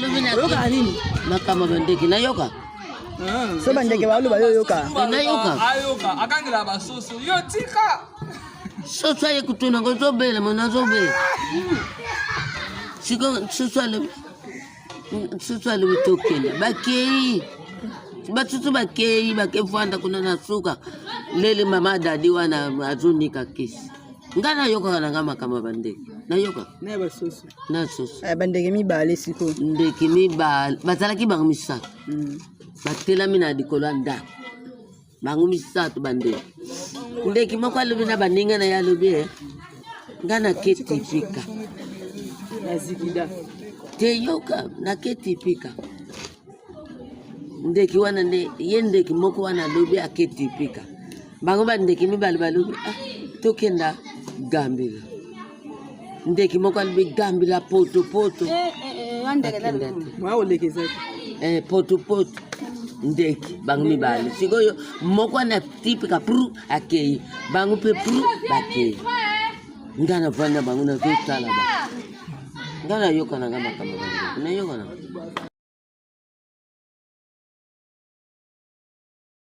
Oyokaka nini? Makambo bandeke nayoka. Ah. So bandeke baloba yo oyoka. Nayoka. Ayoka akangela basoso yo tika. Soso aye kutuna ngo zobela mo nazobela. Siko soso alobi soso alobi tokende bakei basusu bakei bakefanda kuna na suka lele mama dadi wana azonika kisi. Nga nayokaka na nga makambo ya bandeke nayokaka. Na basoso. Na soso. Eh, bandeke mibale sikoyo. Ndeke mibale bazalaki bango misato. Batelami na likolo ya ndako bango misato bandeke. Ndeke moko alobi na baninga na ye alobi eh, nga nake tipika Na zikida. Te yoka nake tipika. Ndeke wana nde ye ndeke moko wana alobi ake tipika. Bango bandeke mibale balobi ah, tokenda gambela. Ndeke moko alobi gambela potopoto. Eh, eh, eh, Akenda te. Mwa oleka eza te. Eh, potopoto ndeke bango mibale sikoyo moko na tipika pru akei bango mpe pru bakei. Nga navanda bango nazotala ba nga nayoka na nga makambo bandeko nayoka na.